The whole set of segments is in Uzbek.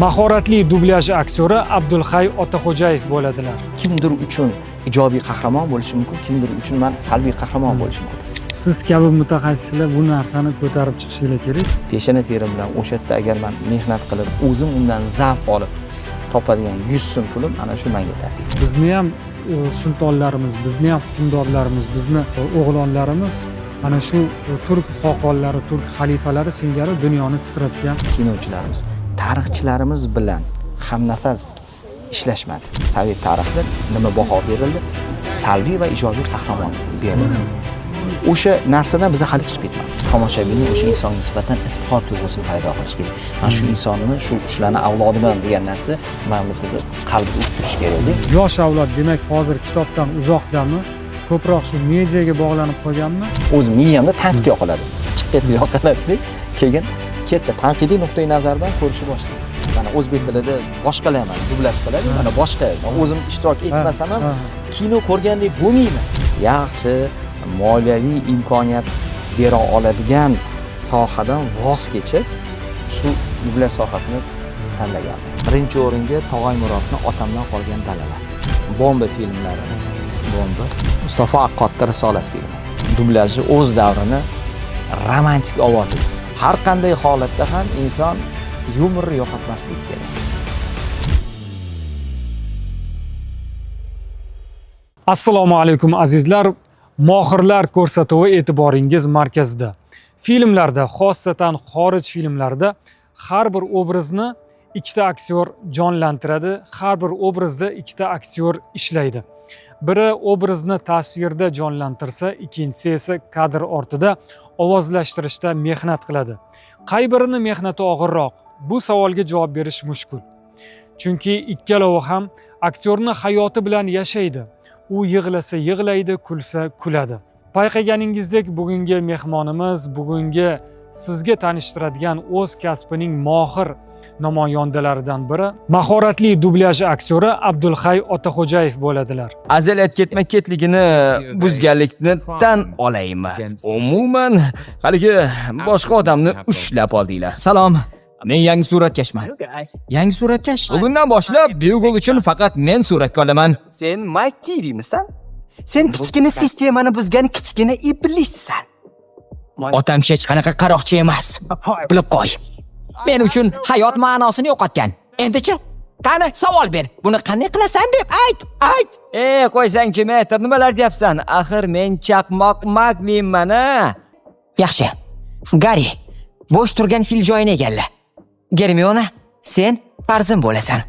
Mahoratli dublyaj aktyori Abdulhay Otaxo'jayev bo'ladilar. Kimdir uchun ijobiy qahramon bo'lishi mumkin, kimdir uchun man salbiy qahramon bo'lishim mumkin. Siz kabi mutaxassislar bu narsani ko'tarib chiqishinglar kerak. Peshona terim bilan o'sha yerda agar man mehnat qilib, o'zim undan zavq olib topadigan 100 so'm pulim ana shu menga yetadi. Bizni ham sultonlarimiz, bizni ham hukmdorlarimiz, bizni o'g'lonlarimiz mana shu turk xoqonlari, turk xalifalari singari dunyoni titratgan. Kinochilarimiz tarixchilarimiz bilan hamnafas ishlashmadi. Sovet tarixida nima baho berildi? Salbiy va ijobiy qahramon berildi. O'sha narsadan biz hali chiqib ketmadik. Tomoshabinning o'sha insonga nisbatan iftixor tuyg'usini paydo qilish kerak. Man shu insonni, shu shularni avlodiman degan narsa mana bu yerda qalbida urib turishi kerakda. Yosh avlod demak hozir kitobdan uzoqdami? Ko'proq shu mediaga bog'lanib qolganmi? O'z miyamda tanqid yoqiladi. Chiq etib yoqiladi. Keyin ketdi tanqidiy nuqtai nazardan ko'rishni boshladi. Mana o'zbek tilida boshqalar mana dublyaj qiladi, mana boshqa. Man o'zim ishtirok etmasam ham kino ko'rgandek bo'lmayman. Yaxshi moliyaviy imkoniyat bera oladigan sohadan voz kechib shu dublyaj sohasini tanlaganman. Birinchi o'ringa Tog'ay Murodni Otamdan qolgan dalalar. Bomba filmlari. Bomba. Mustafa Aqqodni Risolat filmi. Dublyajni o'z davrini romantik ovozi. Har qanday holatda ham inson yumorni yo'qotmasligi kerak. Assalomu alaykum azizlar. Mohirlar ko'rsatuvi e'tiboringiz markazida. Filmlarda, xossatan xorij filmlarida har bir obrazni ikkita aktyor jonlantiradi, har bir obrazda ikkita aktyor ishlaydi. Biri obrazni tasvirda jonlantirsa, ikkinchisi esa kadr ortida ovozlashtirishda mehnat qiladi. Qay birini mehnati og'irroq? Bu savolga javob berish mushkul. Chunki ikkalovi ham aktyorni hayoti bilan yashaydi. U yig'lasa yig'laydi, kulsa kuladi. Payqaganingizdek bugungi mehmonimiz, bugungi sizga tanishtiradigan o'z kasbining mohir namoyandalaridan biri mahoratli dublyaj aktyori Abdulhay Otaxo'jayev bo'ladilar. Azaliyat ketma-ketligini buzganlikni tan olaymi? Umuman, haligi boshqa odamni ushlab oldinglar. Salom. Men yangi suratkashman. Yangi suratkash. Bugundan boshlab Bugle uchun faqat men suratga olaman. Sen Mike TV'misan? Sen kichkina sistemani buzgan kichkina iblissan. Otam hech qanaqa qaroqchi emas. Bilib qo'y. Men uchun hayot ma'nosini yo'qotgan. Endichi, qani savol ber. Buni qanday qilasan deb ayt, ayt. Qo'ysangchi, Metr, nimalar deyapsan? Axir men chaqmoq Makminman, a? Yaxshi. Garri, bo'sh turgan fil joyini egalla. Germiona, sen farzim bo'lasan.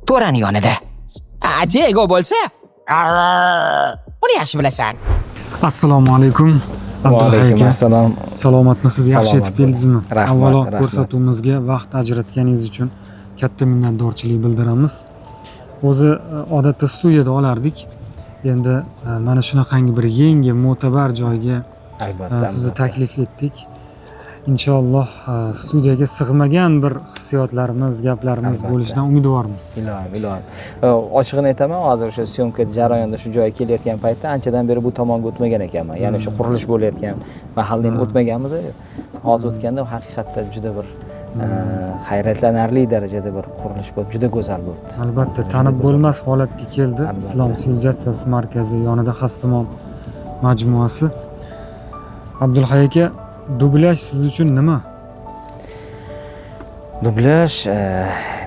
To'rani yonida. A, Diego bo'lsa, uni yaxshi bilasan. Assalomu alaykum. Abdulhay aka. Assalom. Salomatmisiz? Yaxshi Salomat yetib keldingizmi? Rahmat, Avvalo rahmat. ko'rsatuvimizga vaqt ajratganingiz uchun katta minnatdorchilik bildiramiz. O'zi odatda studiyada olardik. Endi mana shunaqangi bir yangi mo'tabar joyga Albatta. sizni taklif etdik. Inshaalloh studiyaga sig'magan bir hissiyotlarimiz, gaplarimiz bo'lishidan umidvormiz. Ilohim, ilohim. Ochig'ini aytaman, hozir o'sha syomka jarayonida shu joyga kelayotgan paytda anchadan beri bu tomonga o'tmagan ekanman. Ya'ni o'sha qurilish bo'layotgan mahalda endi o'tmaganmiz. Hozir o'tganda haqiqatda juda bir hayratlanarli darajada bir qurilish bo'lib, juda go'zal bo'libdi. Albatta, tanib bo'lmas holatga keldi. Albatta. Islom sivilizatsiyasi markazi yonida Xastimon majmuasi. Abdulhay aka, dublyaj siz uchun nima? Dublyaj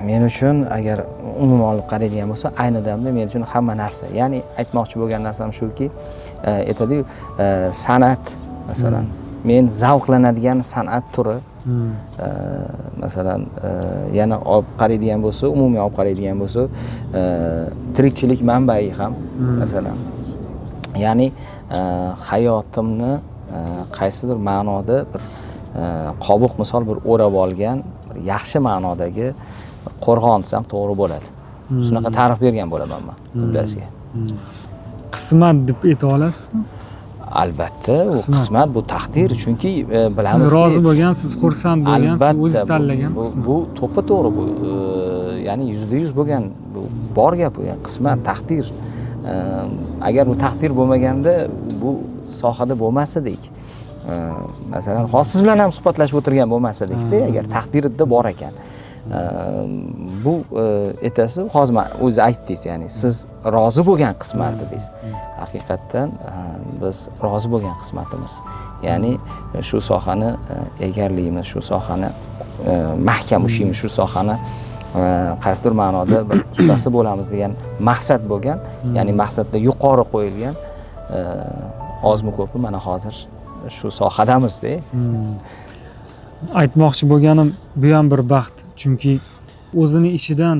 men uchun agar umuman olib qaraydigan bo'lsa, ayni damda men uchun hamma narsa. Ya'ni aytmoqchi bo'lgan narsam shuki, aytadi-yu, san'at masalan, men zavqlanadigan san'at turi. Masalan, yana olib qaraydigan bo'lsa, umumiy olib qaraydigan bo'lsa, tirikchilik manbai ham masalan. Ya'ni hayotimni qaysidir ma'noda bir qobiq misol bir o'rab olgan bir yaxshi ma'nodagi qo'rg'on desam to'g'ri bo'ladi. Shunaqa ta'rif bergan bo'laman men dublyajga. Qismat deb ayta olasizmi? Albatta, u qismat, bu taqdir, chunki bilamizki, siz rozi bo'lgan, siz xursand bo'lgan, siz o'zingiz tanlagan qismat. Bu to'ppa-to'g'ri, bu ya'ni 100% bo'lgan, bu bor gap, bu ya'ni qismat, taqdir. Agar bu taqdir bo'lmaganda bu sohada bo'lmas edik. Masalan, hozir siz bilan ham suhbatlashib o'tirgan bo'lmas edik-da, agar taqdirida bor ekan. Bu aytasiz, hozir man o'zi aytdingiz, ya'ni siz rozi bo'lgan qismat dedingiz. Haqiqatdan biz rozi bo'lgan qismatimiz, ya'ni shu sohani egarlaymiz, shu sohani mahkam ushlaymiz, shu sohani qaysidir ma'noda bir ustasi bo'lamiz degan maqsad bo'lgan, ya'ni maqsadlar yuqori qo'yilgan. Ozmi ko'pmi mana hozir shu sohadamizda. Aytmoqchi bo'lganim, bu ham bir baxt, chunki o'zini ishidan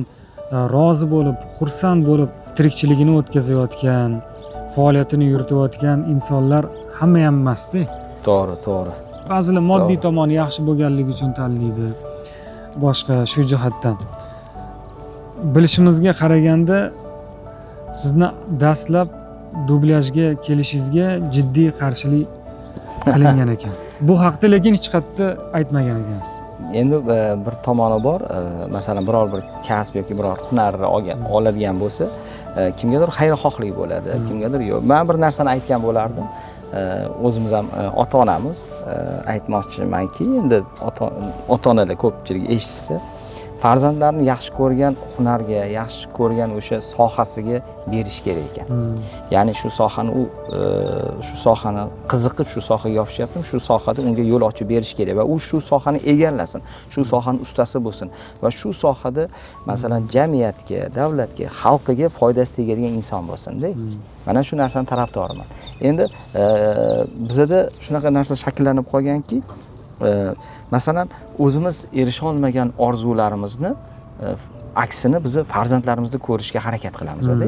rozi bo'lib, xursand bo'lib tirikchiligini o'tkazayotgan, faoliyatini yuritayotgan insonlar hamma ham emasda. To'g'ri, to'g'ri. Ba'zilar moddiy tomoni yaxshi bo'lganligi uchun tanlaydi, boshqa shu jihatdan. Bilishimizga qaraganda, sizni dastlab dublyajga kelishingizga jiddiy qarshilik qilingan ekan. Bu haqda lekin hech qayerda aytmagan ekansiz. Endi bir tomoni bor, masalan, biror bir kasb yoki biror hunarni oladigan bo'lsa, kimgadir xayrixohlik bo'ladi, kimgadir yo'q. Man bir narsani aytgan bo'lardim. O'zimiz ham ota onamiz, aytmoqchimanki, endi ota onalar ko'pchilik eshitsa, farzandlarini yaxshi ko'rgan hunarga, yaxshi ko'rgan o'sha sohasiga berish kerak ekan. Ya'ni shu sohani u shu sohani qiziqib, shu sohaga yopishyaptimi, shu sohada unga yo'l ochib berish kerak va u shu sohani egallasin, shu sohani ustasi bo'lsin va shu sohada, masalan, jamiyatga, davlatga, xalqiga foydasi tegadigan inson bo'lsin-da. Mana shu narsani tarafdoriman. Endi bizada shunaqa narsa shakllanib qolganki, masalan, o'zimiz erisha olmagan orzularimizni aksini bizni farzandlarimizda ko'rishga harakat qilamizda.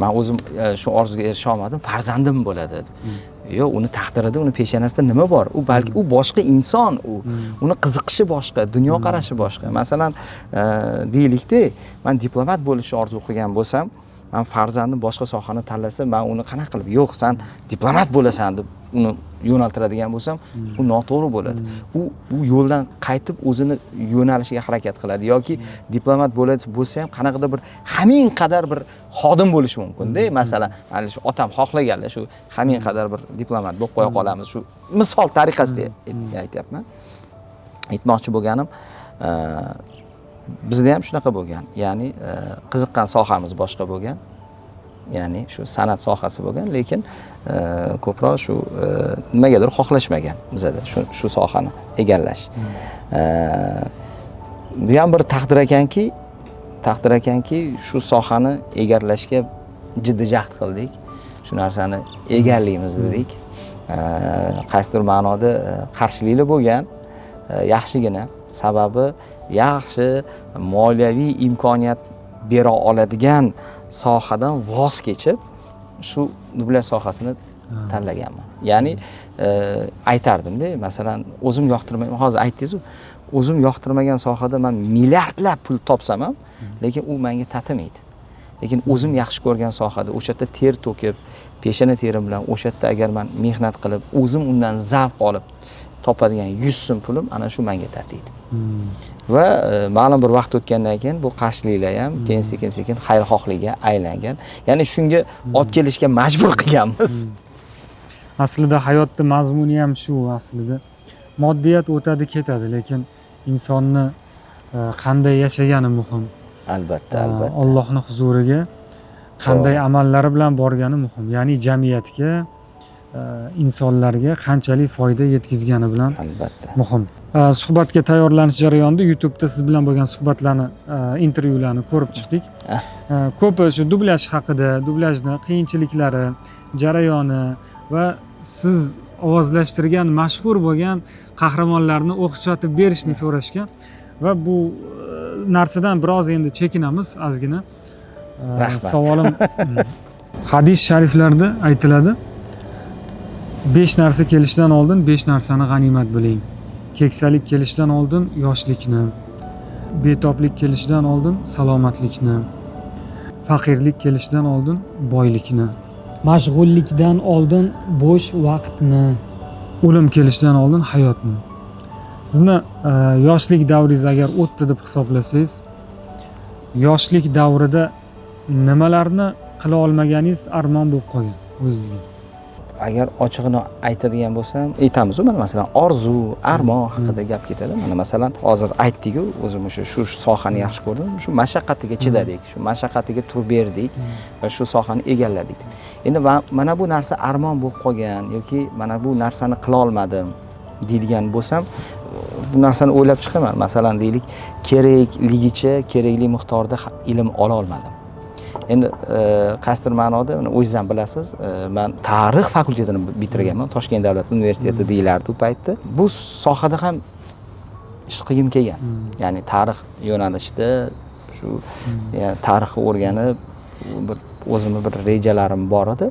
Man o'zim shu orzuga erisha olmadim, farzandim bo'ladi. Yo'q, uni taqdirida, uni peshonasida nima bor? U balki u boshqa inson, u uni qiziqishi boshqa, dunyoqarashi boshqa. Masalan, deylikda, man diplomat bo'lishni orzu qilgan bo'lsam, man farzandim boshqa sohani tanlasa, man uni qanaqa qilib, yo'q, san diplomat bo'lasan deb uni yo'naltiradigan bo'lsam, u noto'g'ri bo'ladi. U bu yo'ldan qaytib o'zini yo'nalishiga harakat qiladi yoki diplomat bo'ladi bo'lsa ham qanaqadir bir hamin qadar bir xodim bo'lishi mumkin-da. Masalan, mana shu otam xohlaganlar shu hamin qadar bir diplomat bo'lib qo'ya qolamiz. Shu misol tariqasida aytyapman. Aytmoqchi bo'lganim, bizda ham shunaqa bo'lgan. Ya'ni qiziqqan sohamiz boshqa bo'lgan. Ya'ni shu san'at sohasi bo'lgan, lekin ko'proq shu nimagadir xohlashmagan bizada shu sohani egallash. Bu ham bir taqdir ekanki, shu sohani egallashga jiddiy jahd qildik. Shu narsani egallaymiz dedik. Qaysidir ma'noda qarshiliklar bo'lgan, yaxshigina. Sababi yaxshi moliyaviy imkoniyat bera oladigan sohadan voz kechib shu dublyaj sohasini tanlaganman. Ya'ni aytardimda, masalan, o'zim yoqtirmayman, hozir aytdingiz-ku, o'zim yoqtirmagan sohada man milliardlab pul topsam ham, lekin u menga tatimaydi. Lekin o'zim yaxshi ko'rgan sohada o'sha yerda ter to'kib, peshona terim bilan o'sha yerda agar man mehnat qilib, o'zim undan zavq olib topadigan 100 so'm pulim ana shu menga tatiydi. Va ma'lum bir vaqt o'tgandan keyin bu qarshiliklar ham keyin sekin sekin xayrixohlikka aylangan. Ya'ni shunga olib kelishga majbur qilganmiz. Aslida hayotni mazmuni ham shu aslida. Moddiyat o'tadi ketadi, lekin insonni qanday yashagani muhim. Albatta, albatta. Allohning huzuriga qanday amallari bilan borgani muhim. Ya'ni jamiyatga, insonlarga qanchalik foyda yetkazgani bilan muhim. Suhbatga tayyorlanish jarayonida YouTube'da siz bilan bo'lgan suhbatlarni, intervyularni ko'rib chiqdik. Ko'pi shu dublyaj haqida, dublyajni qiyinchiliklari, jarayoni va siz ovozlashtirgan mashhur bo'lgan qahramonlarni o'xshatib berishni so'rashgan va bu narsadan biroz endi chekinamiz ozgina. Rahmat. Savolim, hadis shariflarda aytiladi: besh narsa kelishidan oldin besh narsani g'animat biling. Keksalik kelishidan oldin yoshlikni, betoblik kelishidan oldin salomatlikni, faqirlik kelishidan oldin boylikni, mashg'ullikdan oldin bo'sh vaqtni, o'lim kelishidan oldin hayotni. Sizni yoshlik davringiz agar o'tdi deb hisoblasangiz, yoshlik davrida nimalarni qila olmaganingiz armon bo'lib qolgan o'zizga? Agar ochig'ini aytadigan bo'lsam, aytamizu, mana masalan, orzu, armon haqida gap ketadi. Mana masalan, hozir aytdik-ku, o'zim o'sha shu sohani yaxshi ko'rdim, shu mashaqqatiga chidadik, shu mashaqqatiga turib berdik va shu sohani egalladik. Endi mana bu narsa armon bo'lib qolgan yoki mana bu narsani qila olmadim deydigan bo'lsam, bu narsani o'ylab chiqaman. Masalan, deylik, kerakligicha, kerakli miqdorda ilm ola olmadim. Endi qaysidir ma'noda, mana o'zingiz ham bilasiz, man tarix fakultetini bitirganman, Toshkent davlat universiteti deyilardi u paytda. Bu sohada ham ish qilgim kelgan, ya'ni tarix yo'nalishida shu, ya'ni tarixni o'rganib, bir o'zimni bir rejalarim bor edi.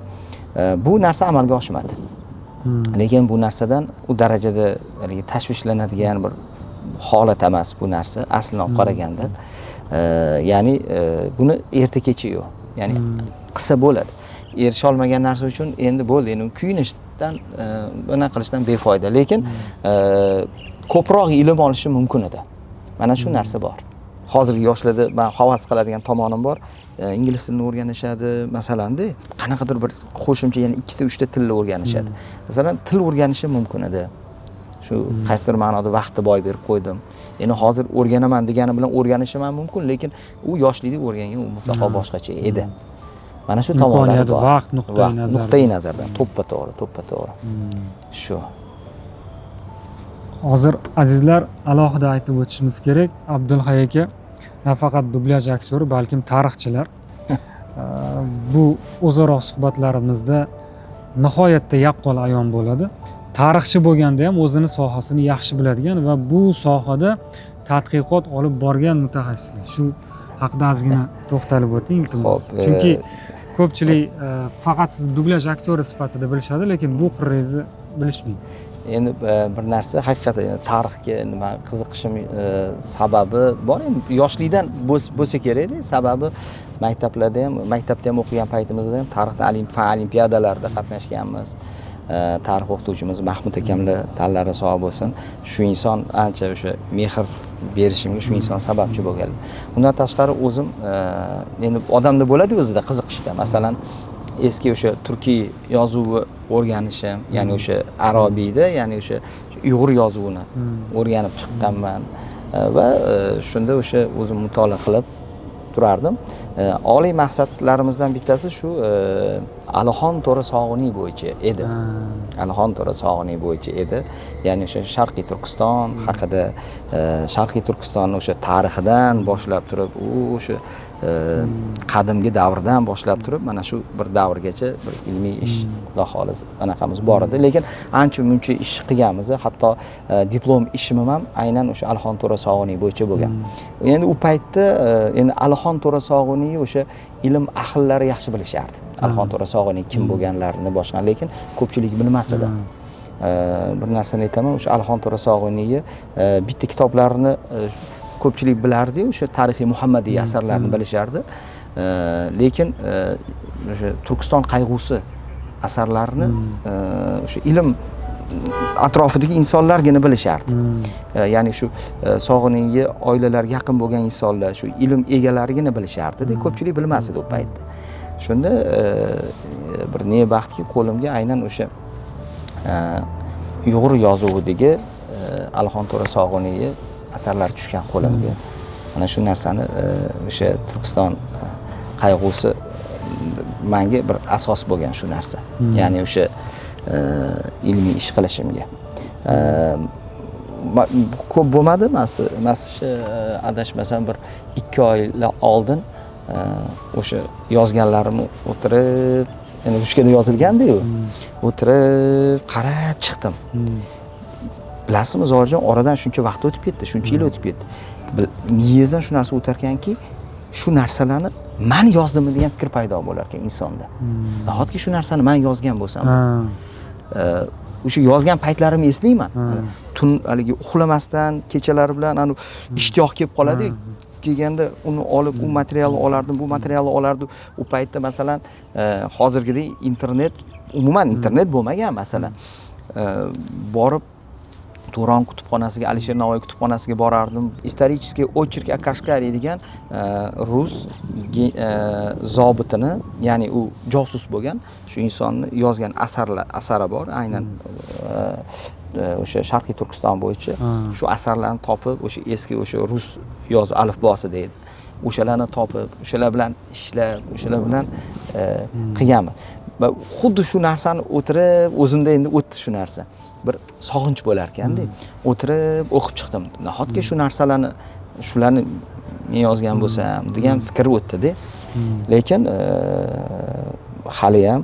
Bu narsa amalga oshmadi, lekin bu narsadan u darajada haligi tashvishlanadigan bir holat emas bu narsa aslini olib qaraganda. Ya'ni buni erta kechi yo'q, ya'ni qilsa bo'ladi. Erisha olmagan narsa uchun endi bo'ldi, endi kuyinishdan, bunaqa qilishdan befoyda, lekin ko'proq ilm olishim mumkin edi. Mana shu narsa bor. Hozirgi yoshlarda man havas qiladigan tomonim bor. Ingliz tilini o'rganishadi masalanda, qanaqadir bir qo'shimcha yana ikkita, uchta tilni o'rganishadi. Masalan, til o'rganishim mumkin edi. Shu qaysidir ma'noda vaqtni boy berib qo'ydim. Endi hozir o'rganaman degani bilan o'rganishim ham mumkin, lekin u yoshlikda o'rgangan u mutlaqo boshqacha edi. Mana shu tomonlari Imkoniyat, bor. vaqt nuqtai Vaqt nazaridan. nuqtai nazardan to'ppa to'g'ri, to'ppa to'g'ri shu. Hozir, azizlar, alohida aytib o'tishimiz kerak, Abdulhay aka nafaqat dublyaj aktyori, balkim tarixchilar. Bu o'zaro suhbatlarimizda nihoyatda yaqqol ayon bo'ladi. Tarixchi bo'lganda ham o'zini sohasini yaxshi biladigan va bu sohada tadqiqot olib borgan mutaxassislar. Shu haqida ozgina to'xtalib o'ting, iltimos. Xo'p, Chunki ko'pchilik faqat sizni dublyaj aktyori sifatida bilishadi, lekin bu qirrangizni bilishmaydi. Endi bir narsa haqiqatdan, endi tarixga nima qiziqishim sababi bor. Endi yoshlikdan bo'lsa kerakda. Sababi maktablarda ham, maktabda ham o'qigan paytimizda ham tarixda fan olimpiadalarida qatnashganmiz. Tarix o'qituvchimiz Mahmud akamlar, tanlari sog' bo'lsin, shu inson ancha o'sha mehr berishimga shu inson sababchi bo'lganlar. Undan tashqari o'zim endi odamda bo'ladi o'zida qiziqishda, masalan, eski o'sha turkiy yozuvi o'rganishim, ya'ni o'sha arabiyda, ya'ni o'sha uyg'ur yozuvini o'rganib chiqqanman. Va shunda o'sha o'zim mutolaa qilib turardim. Oliy maqsadlarimizdan bittasi shu Alixon To'ra Sog'iniy bo'yicha edi. Alixon To'ra Sog'iniy bo'yicha edi, ya'ni o'sha Sharqiy Turkiston haqida, Sharqiy Turkistonni o'sha tarixidan boshlab turib, u o'sha qadimgi davrdan boshlab turib, mana shu bir davrgacha bir ilmiy ish, xudo xohlasa, anaqamiz bor edi. Lekin ancha muncha ish qilganmiz. Hatto diplom ishim ham aynan o'sha Alixon To'ra Sog'iniy bo'yicha bo'lgan. Endi u paytda endi Alixon To'ra Sog'iniy o'sha ilm ahllari yaxshi bilishardi, Alixon To'ra Sog'iniy kim bo'lganlarini boshqa, lekin ko'pchilik bilmas edi. Bir narsani aytaman, o'sha Alixon To'ra Sog'iniyni bitta kitoblarini ko'pchilik bilardiyu, o'sha Tarixiy Muhammadiy asarlarini bilishardi. Lekin o'sha Turkiston qayg'usi asarlarini o'sha ilm atrofidagi insonlargina bilishardi. Ya'ni shu Sog'iniyga oilalari yaqin bo'lgan insonlar, shu ilm egalarigina bilishardida, ko'pchilik bilmas edi u paytda. Shunda bir ne baxtki, qo'limga aynan o'sha uyg'ur yozuvidagi Alixon To'ra Sog'iniy asarlari tushgan qo'limga. Mana shu narsani o'sha Turkiston qayg'usi manga bir asos bo'lgan shu narsa, ya'ni o'sha ilmiy ish qilishimga. Ko'p bo'lmadi, mana shu adashmasam bir 2 oylar oldin o'sha yozganlarimni o'tirib, endi ruchkada yozilgandiyu, o'tirib qarab chiqdim. Bilasizmi, Zoirjon, oradan shuncha vaqt o'tib ketdi, shuncha yil o'tib ketdi, miyangizdan shu narsa o'tarkanki, shu narsalarni man yozdimmi degan fikr paydo bo'lar ekan insonda. Nahotki shu narsani man yozgan bo'lsam? O'sha yozgan paytlarimni eslayman. Tun haligi uxlamasdan kechalari bilan anavi ishtiyoq kelib qoladi, kelganda uni olib, u materialni olardim, bu materialni olardim. U paytda masalan hozirgidek internet, umuman internet bo'lmagan masalan. Borib Turon kutubxonasiga, Alisher Navoiy kutubxonasiga borardim. "Исторический очерк о Кашгаре" degan rus zobitini, ya'ni u josus bo'lgan, shu insonni yozgan asari bor aynan o'sha Sharqiy Turkiston bo'yicha. Shu asarlarni topib, o'sha eski, o'sha rus yozuv alifbosi deydi, o'shalarni topib, o'shalar bilan ishlab, o'shalar bilan qilganman. Va xuddi shu narsani o'tirib o'zimda endi o'tdi shu narsa, bir sog'inch bo'larkanda, o'tirib o'qib chiqdim. Nahotki shu narsalarni, shularni men yozgan bo'lsam degan fikr o'tdida. Lekin haliyam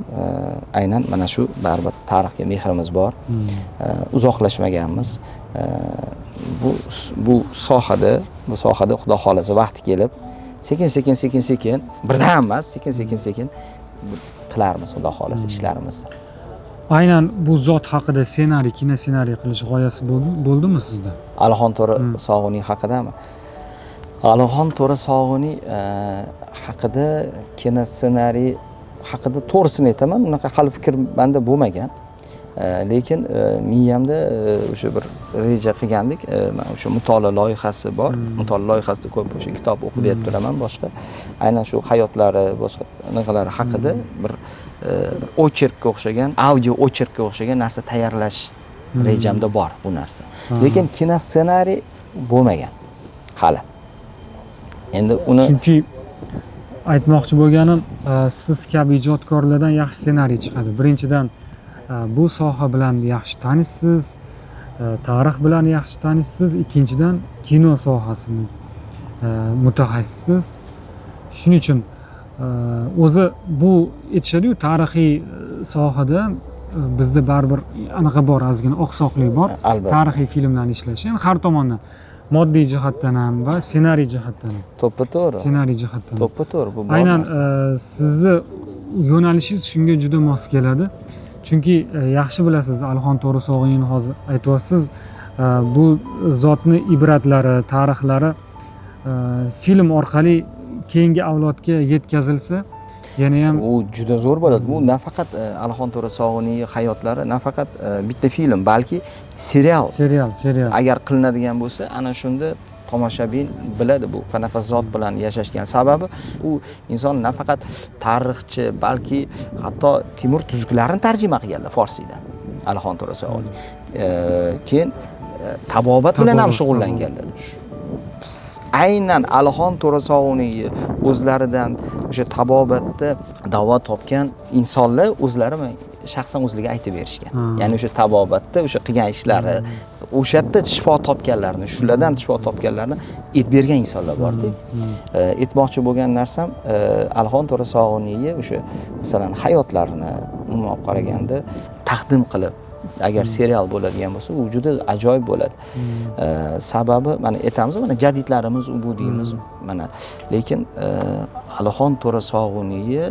aynan mana shu baribir tarixga mehrimiz bor. Uzoqlashmaganmiz. Bu sohada xudo xohlasa vaqti kelib sekin sekin sekin sekin, birdan emas, sekin sekin sekin qilarmiz, xudo xohlasa, ishlarimizni. Aynan bu zot haqida ssenariy, kino ssenariy qilish g'oyasi bo'ldimi sizda? Alixon To'ra Sog'uniy haqidami? Alixon To'ra Sog'uniy haqida kino ssenariy haqida, to'g'risini aytaman, unaqa hali fikr manda bo'lmagan. Lekin miyamda o'sha bir reja qilgandik. Man o'sha mutolaa loyihasi bor, mutolaa loyihasida ko'p o'sha kitob o'qib berib turaman, boshqa aynan shu hayotlari, boshqa anaqalari haqida bir ocherkka o'xshagan, audio ocherkka o'xshagan narsa tayyorlash rejamda bor bu narsa, lekin kino ssenariy bo'lmagan hali endi uni. Chunki aytmoqchi bo'lganim, siz kabi ijodkorlardan yaxshi ssenariy chiqadi. Birinchidan, bu soha bilan yaxshi tanishsiz, tarix bilan yaxshi tanishsiz, ikkinchidan, kino sohasini mutaxassisiz. Shuning uchun o'zi bu aytishadiyu, tarixiy sohada bizda baribir anaqa bor, ozgina oqsoqlik bor. Albatta. Tarixiy filmlarni ishlash, yani har tomondan, moddiy jihatdan ham va ssenariy jihatdan ham. To'ppa to'g'ri. Ssenariy jihatdan ham. To'ppa to'g'ri, bu bor Aynan narsa. Sizni yo'nalishingiz shunga juda mos keladi, chunki yaxshi bilasiz, Alixon To'ra Sog'iniyni hozir aytyapsiz. Bu zotni ibratlari, tarixlari film orqali keyingi avlodga yetkazilsa, yanayam U juda zo'r bo'ladi. Bu nafaqat Alixon To'ra Sog'iniy hayotlari, nafaqat bitta film, balki serial Serial, serial. agar qilinadigan bo'lsa, ana shunda tomoshabin biladi bu qanaqa zot bilan yashashgan. Sababi u inson nafaqat tarixchi, balki hatto Temur tuzuklarini tarjima qilganlar forsiydan Alixon To'ra Sog'iniy. Keyin tabobat bilan ham Tabobat, shug'ullanganlar. Aynan Alixon To'ra Sog'iniy o'zlaridan o'sha tabobatda davo topgan insonlar o'zlari shaxsan o'zlariga aytib berishgan. Ya'ni o'sha tabobatda o'sha qilgan ishlari, o'sha yerda shifo topganlarni, shulardan shifo topganlarni aytib bergan insonlar borda. Aytmoqchi bo'lgan narsam, Alixon To'ra Sog'iniyni o'sha, masalan, hayotlarini umuman olib qaraganda taqdim qilib agar serial bo'ladigan bo'lsa, u juda ajoyib bo'ladi. Sababi mana aytamiz, mana jadidlarimiz u bu deymiz mana, lekin Alixon To'ra Sog'iniyni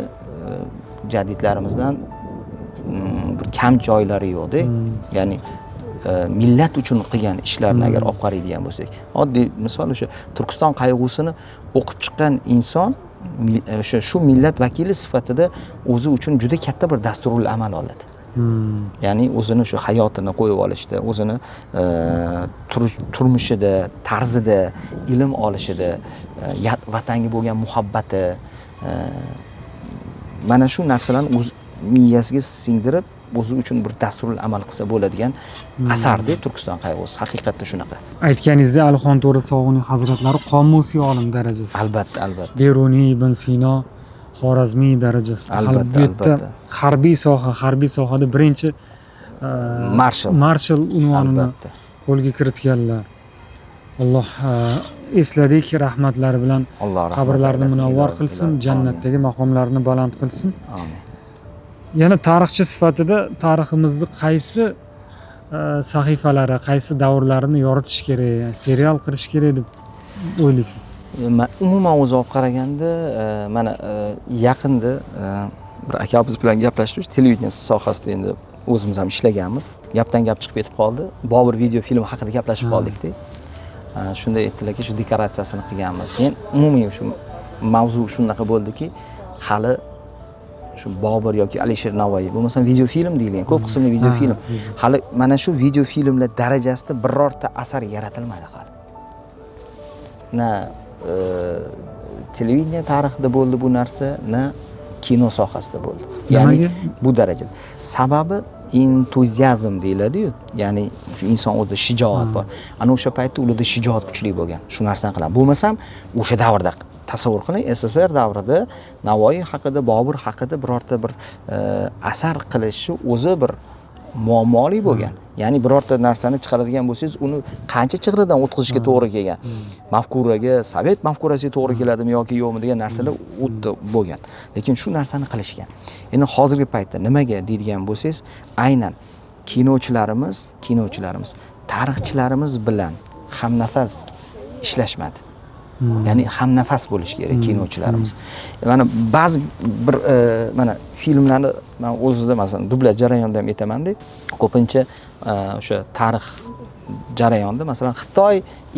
jadidlarimizdan bir kam joylari yo'qda. Ya'ni millat uchun qilgan ishlarini agar olib qaraydigan bo'lsak, oddiy misol, o'sha Turkiston qayg'usini o'qib chiqqan inson o'sha shu millat vakili sifatida o'zi uchun juda katta bir dasturul amal oladi. Ya'ni o'zini shu hayotini qo'yib olishda, o'zini turmushida, tarzida, ilm olishida, vatanga bo'lgan muhabbati, mana shu narsalarni o'z miyasiga singdirib, o'zi uchun bir dasturul amal qilsa bo'ladigan asarda Turkiston qayg'usi haqiqatda shunaqa. Aytganingizdek, Alixon To'ra Sog'iniy hazratlari qomusiy olim darajasida. Albatta, albatta. Beruniy, Ibn Sino, Xorazmiy darajasida. Hali bu yerda Albatta. harbiy sohada birinchi Marshal. Marshal unvonini qo'lga kiritganlar. Alloh esladik, rahmatlari bilan Alloh rahmat qabrlarini aylasin, munavvar ilohi, qilsin, ilohi. jannatdagi maqomlarini baland qilsin. Amin. Yana tarixchi sifatida tariximizni qaysi sahifalari, qaysi davrlarini yoritish kerak, serial qilish kerak deb o'ylaysiz? Umuman o'zi olib qaraganda, mana yaqinda bir akamiz bilan gaplashdik, televideniye sohasida endi o'zimiz ham ishlaganmiz. Gapdan gap chiqib ketib qoldi, Bobur video filmi haqida gaplashib qoldikda. Shunda aytdilarki, shu dekoratsiyasini qilganmiz. Keyin umumiy shu mavzu shunaqa bo'ldiki, hali Shu Bobur yoki Alisher Navoiy bo'lmasam videofilm deyilgan ko'p qismli videofilm, hali mana shu videofilmlar darajasida birorta asar yaratilmadi hali. Na televideniye tarixida bo'ldi bu narsa, na kino sohasida bo'ldi, ya'ni Nimaga? bu darajada. Sababi entuziazm deyiladiyu, ya'ni shu inson o'zida shijoat bor. Ana o'sha paytda ularda shijoat kuchli bo'lgan, shu narsani qiladi. Bo'lmasam o'sha davrda, tasavvur qiling, SSSR davrida Navoiy haqida, Bobur haqida birorta bir asar qilishi o'zi bir muammoli bo'lgan. Ya'ni birorta narsani chiqaradigan bo'lsangiz, uni qancha chig'iridan o'tkazishga to'g'ri kelgan, mafkuraga, sovet mafkurasiga to'g'ri keladimi yoki yo'qmi degan narsalar u yerda bo'lgan. Lekin shu narsani qilishgan. Endi hozirgi paytda nimaga deydigan bo'lsangiz, aynan kinochilarimiz tarixchilarimiz bilan hamnafas ishlashmadi. Ya'ni hamnafas bo'lishi kerak kinochilarimiz. Mana ba'zi bir mana filmlarni man o'zida, masalan, dublyaj jarayonida ham aytamanda, ko'pincha o'sha tarix jarayonida, masalan, Xitoy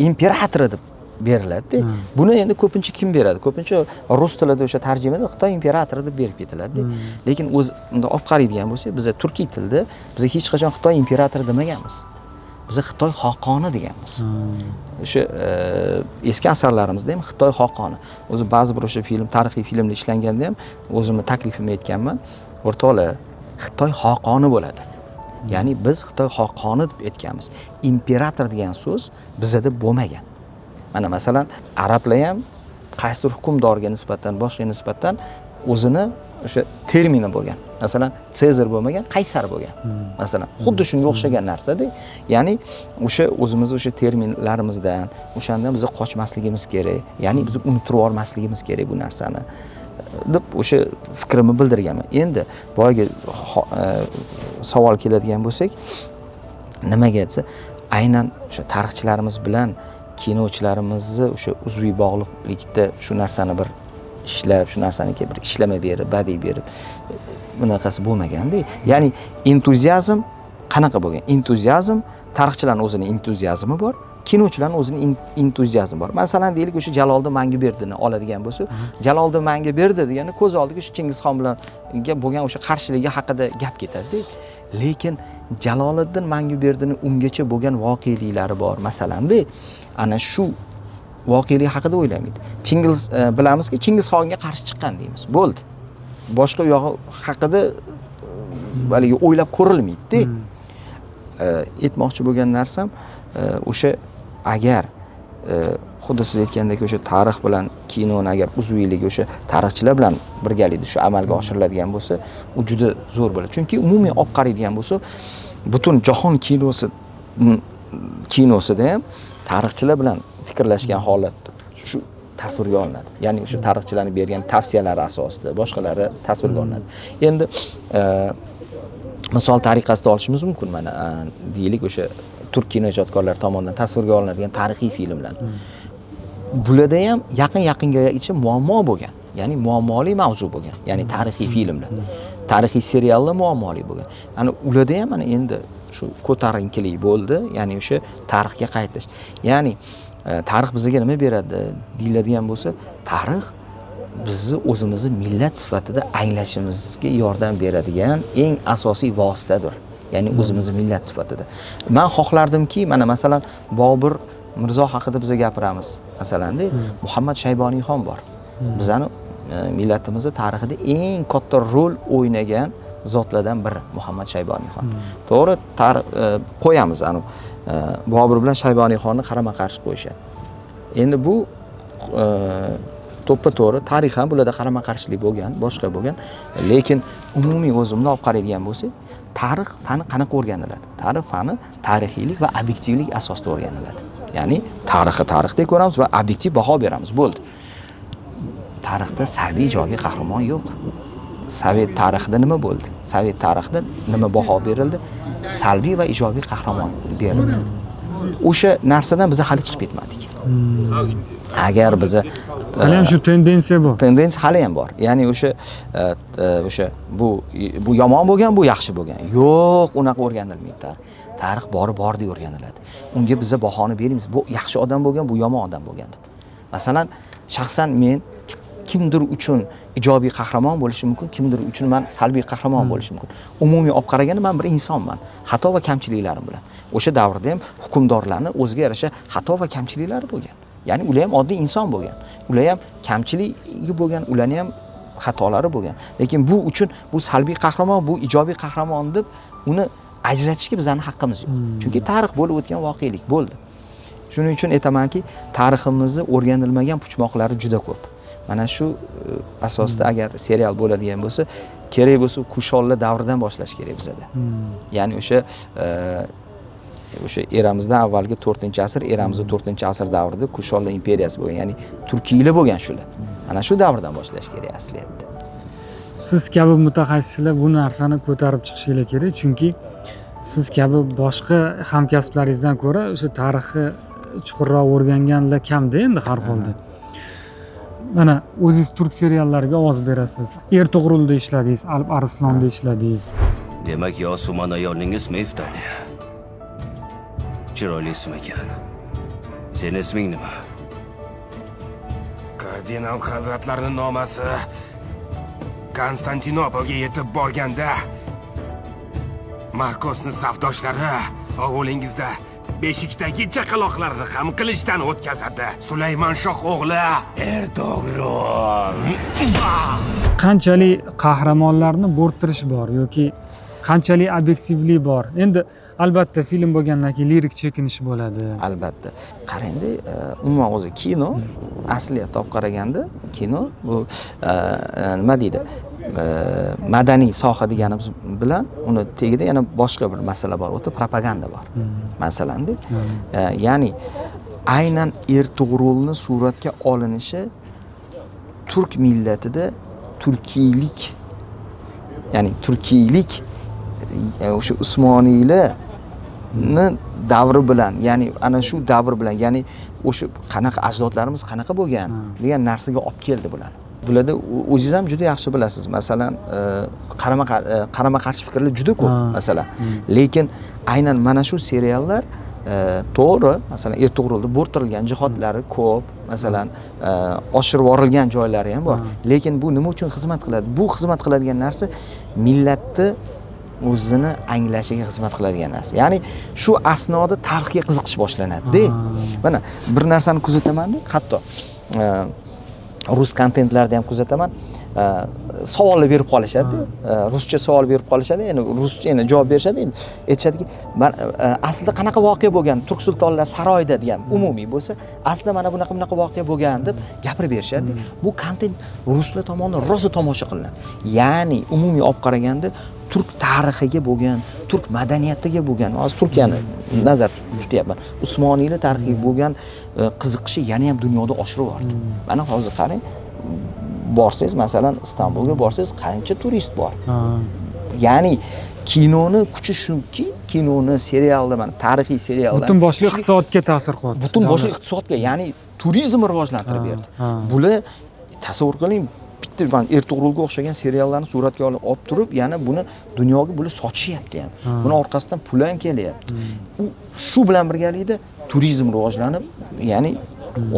imperatori deb beriladida. Buni endi ko'pincha kim beradi? Ko'pincha rus tilida o'sha tarjimada Xitoy imperatori deb berib ketiladida. Lekin o'zi unda olib qaraydigan bo'lsak, biza turkiy tilda biz hech qachon Xitoy imperatori demaganmiz, biza Xitoy xoqoni deganmiz. O'sha eski asarlarimizda ham Xitoy xoqoni. O'zi ba'zi bir o'sha film, tarixiy filmlar ishlanganda ham o'zimni taklifimni aytganman: o'rtoqlar, Xitoy xoqoni bo'ladi. Ya'ni biz Xitoy xoqoni deb aytganmiz, imperator degan so'z bizada bo'lmagan. Mana masalan, arablar ham qaysidir hukmdorga nisbatan, boshqa nisbatan o'zini o'sha termini bo'lgan. Masalan, Sezar bo'lmagan, qaysar bo'lgan. Masalan, xuddi shunga o'xshagan narsada. Ya'ni o'sha o'zimizni o'sha terminlarimizdan, o'shandan biz qochmasligimiz kerak, ya'ni biz unuttirib yubormasligimiz kerak bu narsani deb o'sha fikrimni bildirganman. Endi boyagi savol keladigan bo'lsak, nimaga desa, aynan o'sha tarixchilarimiz bilan kinochilarimizni o'sha uzviy bog'liqlikda shu narsani bir ishlab, shu narsani bir ishlama berib, badiiy berib, bunaqasi bo'lmaganda. Ya'ni entuziazm qanaqa bo'lgan? Entuziazm, tarixchilarni o'zini entuziazmi bor, kinochilarni o'zini entuziazmi bor. Masalan, deylik, o'sha Jaloliddin Manguberdini oladigan bo'lsa, Jaloliddin Manguberdi degani ko'z oldiga o'sha Chingizxon bilan bo'lgan o'sha qarshiligi haqida gap ketadida. Lekin Jaloliddin Manguberdini ungacha bo'lgan voqeliklari bor, masalanda, ana shu voqelik haqida o'ylamaydi. Chingiz, bilamizki, Chingizxonga qarshi chiqqan deymiz, bo'ldi. Boshqa u yog'i haqida haligi o'ylab ko'rilmaydida. Aytmoqchi bo'lgan narsam, o'sha agar xuddi siz aytgandek o'sha tarix bilan kinoni agar uzviyligi o'sha tarixchilar bilan birgalikda shu amalga oshiriladigan bo'lsa, u juda zo'r bo'ladi. Chunki umumiy olib qaraydigan bo'lsa, butun jahon kinosida ham tarixchilar bilan fikrlashgan holatda shu tasvirga olinadi. Ya'ni o'sha tarixchilarni bergan tavsiyalari asosida boshqalari tasvirga olinadi. Endi misol tariqasida olishimiz mumkin. Mana deylik, o'sha turk kino ijodkorlari tomonidan tasvirga olinadigan tarixiy filmlar, bularda ham yaqin yaqingacha muammo bo'lgan, ya'ni muammoli mavzu bo'lgan. Ya'ni tarixiy filmlar, tarixiy seriallar muammoli bo'lgan. Ana ularda ham mana endi shu ko'tarinkilik bo'ldi, ya'ni o'sha tarixga qaytish. Ya'ni tarix bizga nima beradi deyiladigan bo'lsa, tarix bizni o'zimizni millat sifatida anglashimizga yordam beradigan eng asosiy vositadir. Ya'ni o'zimizni millat sifatida man xohlardimki, mana masalan, Bobur Mirzo haqida biza gapiramiz, masalanda, Muhammad Shayboniyxon bor. Bizani millatimizni tarixida eng katta rol o'ynagan zotlardan biri Muhammad Shayboniyxon. To'g'ri, qo'yamiz anavi Bobur bilan Shayboniyxonni qarama qarshi qo'yishadi. Endi bu to'ppa to'g'ri, tarixan bularda qarama qarshilik bo'lgan, boshqa bo'lgan. Lekin umumiy o'zi bundoq olib qaraydigan bo'lsak, tarix fani qanaqa o'rganiladi? Tarix fani tarixiylik va obyektivlik asosida o'rganiladi. Ya'ni tarixni tarixdek ko'ramiz va obyektiv baho beramiz, bo'ldi. Tarixda salbiy, ijobiy qahramon yo'q. Sovet tarixida nima bo'ldi? Sovet tarixida nima baho berildi? Salbiy va ijobiy qahramon berildi. O'sha narsadan biz hali chiqib ketmadik. Agar biza Hali ham shu tendensiya bor. Tendensiya hali ham bor. Ya'ni o'sha o'sha bu yomon bo'lgan, bu yaxshi bo'lgan. Yo'q, unaqa o'rganilmaydi tarix. Tarix bori bor deb o'rganiladi. Unga biza bahoni bermaymiz. Bu yaxshi odam bo'lgan, bu yomon odam bo'lgan deb. Masalan, shaxsan men Kimdir uchun ijobiy qahramon bo'lishim mumkin, kimdir uchun man salbiy qahramon bo'lishim mumkin. Umumiy olib qaraganda man bir insonman, xato va kamchiliklarim bilan. O'sha davrda ham hukmdorlarni o'ziga yarasha xato va kamchiliklari bo'lgan. Ya'ni ular ham oddiy inson bo'lgan, ular ham kamchiligi bo'lgan, ularni ham xatolari bo'lgan. Lekin bu uchun bu salbiy qahramon, bu ijobiy qahramon deb uni ajratishga bizani haqqimiz yo'q. Chunki tarix bo'lib o'tgan voqelik bo'ldi. Shuning uchun aytamanki, tariximizni o'rganilmagan puchmoqlari juda ko'p. Mana shu asosda agar serial bo'ladigan bo'lsa, kerak bo'lsa Kushonlar davridan boshlash kerak bizada. Ya'ni o'sha eramizdan avvalgi 4-asr, eramizda 4-asr davrida Kushonlar imperiyasi bo'lgan, ya'ni turkiylar bo'lgan shular. Mana shu davrdan boshlash kerak asliyatda. Siz kabi mutaxassislar bu narsani ko'tarib chiqishinglar kerak, chunki siz kabi boshqa hamkasblaringizdan ko'ra o'sha tarixni chuqurroq o'rganganlar kamda endi har holda. Mana o'zingiz turk seriallariga ovoz berasiz. Ertug'rulda ishladingiz, Alp Arslonda ishladingiz. Demak, Yosuman ayolning ismi Iftaniya. Chiroyli ism ekan. Seni isming nima? Kardinal hazratlarining nomasi Konstantinopolga yetib borganda Markosni safdoshlari ovulingizda beshikdagi chaqaloqlarni ham qilichdan o'tkazadi. Sulaymon shoh o'g'li Ertug'rul. Qanchalik qahramonlarni bo'rttirish bor yoki qanchalik obyektivlik bor? Endi albatta film bo'lgandan keyin lirik chekinish bo'ladi. Albatta. Qarangda, umuman o'zi kino asliyatda olib qaraganda kino bu nima deydi? Madaniy soha deganimiz bilan uni tagida yana boshqa bir masala bor, o'ta propaganda bor. Masalanda, ya'ni aynan Ertug'rulni suratga olinishi turk millatida turkiylik, ya'ni turkiylik o'sha Usmoniylarni davri bilan, ya'ni ana shu davr bilan, ya'ni o'sha qanaqa ajdodlarimiz qanaqa bo'lgan degan narsaga olib keldi bularni. Bularda o'zingiz ham juda yaxshi bilasiz. Masalan, qarama-qarshi fikrlar juda ko'p, masalan. Lekin aynan mana shu seriallar to'g'ri, masalan, Ertug'rulda bo'rttirilgan jihatlari ko'p, masalan, oshirib yuborilgan joylari ham bor. Lekin bu nima uchun xizmat qiladi? Bu xizmat qiladigan narsa millatni o'zini anglashiga xizmat qiladigan narsa. Ya'ni shu asnoda tarixga qiziqish boshlanadi-da. Mana bir narsani kuzataman-da, hatto rus kontentlarida ham kuzataman. Savollar berib qolishadi. Ruscha savol berib qolishadi, endi ruscha endi javob berishadi, endi aytishadiki, aslida qanaqa voqea bo'lgan turk sultonlar saroyida degan umumiy bo'lsa, aslida mana bunaqa bunaqa voqea bo'lgan deb gapirib berishadi. Bu kontent ruslar tomonidan rosa tomosha qilinadi. Ya'ni umumiy olib qaraganda turk tarixiga bo'lgan, turk madaniyatiga bo'lgan, hozir Turkiyani nazar tutyapman, Usmoniylar tarixiga bo'lgan qiziqishi yana ham dunyoda oshirib yubordi. Mana hozir qarang, borsangiz, masalan, Istanbulga borsangiz, qancha turist bor. Ya'ni kinoni kuchi shuki, kinoni, serialni, mana tarixiy seriallar Butun boshli iqtisodga ta'sir qilyapti. Butun boshli iqtisodga, ya'ni turizmni rivojlantirib berdi. Bular tasavvur qiling, bitta mana Ertug'rulga o'xshagan seriallarni suratga olib turib, yana buni dunyoga bular sotishyapti ham. Buni orqasidan pul ham kelyapti. U shu bilan birgalikda turizm rivojlanib, ya'ni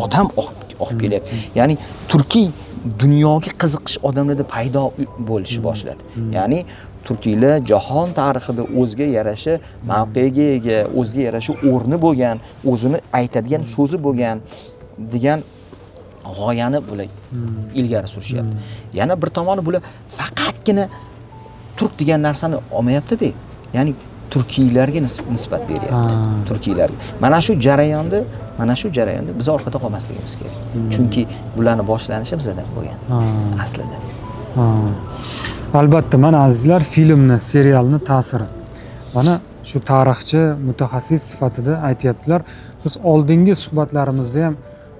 odam oqib kelyapti. Ya'ni turkiy dunyoga qiziqish odamlarda paydo bo'lishi boshladi. Ya'ni turkiylar jahon tarixida o'ziga yarasha mavqega ega, o'ziga yarasha o'rni bo'lgan, o'zini aytadigan so'zi bo'lgan degan g'oyani bular ilgari surishyapti. Yana bir tomoni bular faqatgina turk degan narsani olmayapti-da, ya'ni turkiylarga nisbat beryapti. Turkiylarga. Mana shu jarayonda biz orqada qolmasligimiz kerak. Chunki bularni boshlanishi bizdan bo'lgan aslida. Albatta, mana azizlar, filmni, serialni ta'siri. Mana shu tarixchi, mutaxassis sifatida aytyaptilar. Biz oldingi suhbatlarimizda ham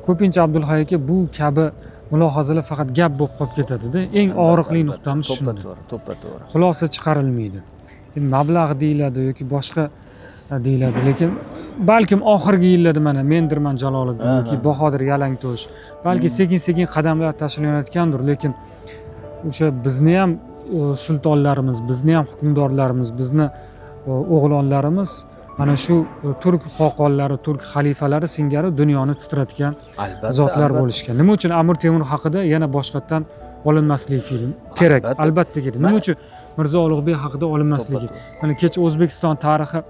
ko'pincha Abdulhay aka bu kabi mulohazalar faqat gap bo'lib qolib ketadi-da. Eng og'riqli nuqtamiz shunda. To'ppa-to'g'ri, to'ppa-to'g'ri. Xulosa chiqarilmaydi. Endi mablag' deyiladi yoki boshqa deyiladi, lekin balkim oxirgi yillarda mana Mendirman Jaloliddin yoki Bahodir Yalangto'sh balki sekin-sekin qadamlar tashlanayotgandir, lekin o'sha bizni ham sultonlarimiz, bizni ham hukmdorlarimiz, bizni o'g'lonlarimiz Mana shu turk xoqonlari, turk xalifalari singari dunyoni titratgan Albatta, zotlar albatta. bo'lishgan. Nima uchun Amir Temur haqida yana boshqatdan olinmasligi film kerak? Albatta. Albatta kerak. Nima uchun Mirzo Ulug'bek haqida olinmasligi? To'ppa-to'g'ri. Mana kecha O'zbekiston tarixi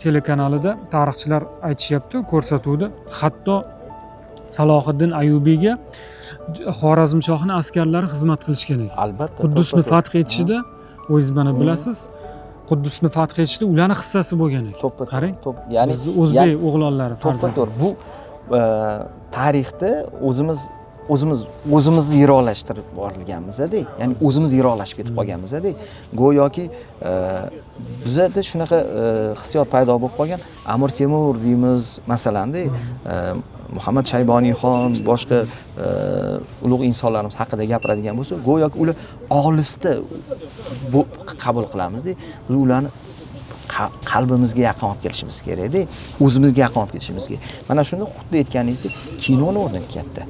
telekanalida tarixchilar aytishyapti ko'rsatuvda, hatto Salohiddin Ayyubiyga Xorazmshohni askarlari xizmat qilishgan ekan. Albatta. Quddusni to'ppa-to'g'ri. fath etishida, o'zingiz mana bilasiz, Quddusni fath etishida ularni hissasi bo'lgan ekan. To'ppa-to'g'ri. Qarang. Ya'ni Bizni o'zbek o'g'lonlari farzand. To'ppa-to'g'ri. Bu tarixda o'zimizni yiroqlashtirib borilganmiz-da. Ya'ni o'zimiz yiroqlashib ketib qolganmiz-da. Go'yoki bizada shunaqa hissiyot paydo bo'lib qolgan. Amir Temur deymiz, masalan-da, Muhammad Shayboniyxon, boshqa ulug' insonlarimiz haqida gapiradigan bo'lsa, go'yoki ular olisda bu qabul qilamiz-da. Biz ularni qalbimizga yaqin olib kelishimiz kerak-da, o'zimizga yaqin olib kelishimiz kerak. Mana shunda xuddi aytganingizdek, kinoni o'rni katta.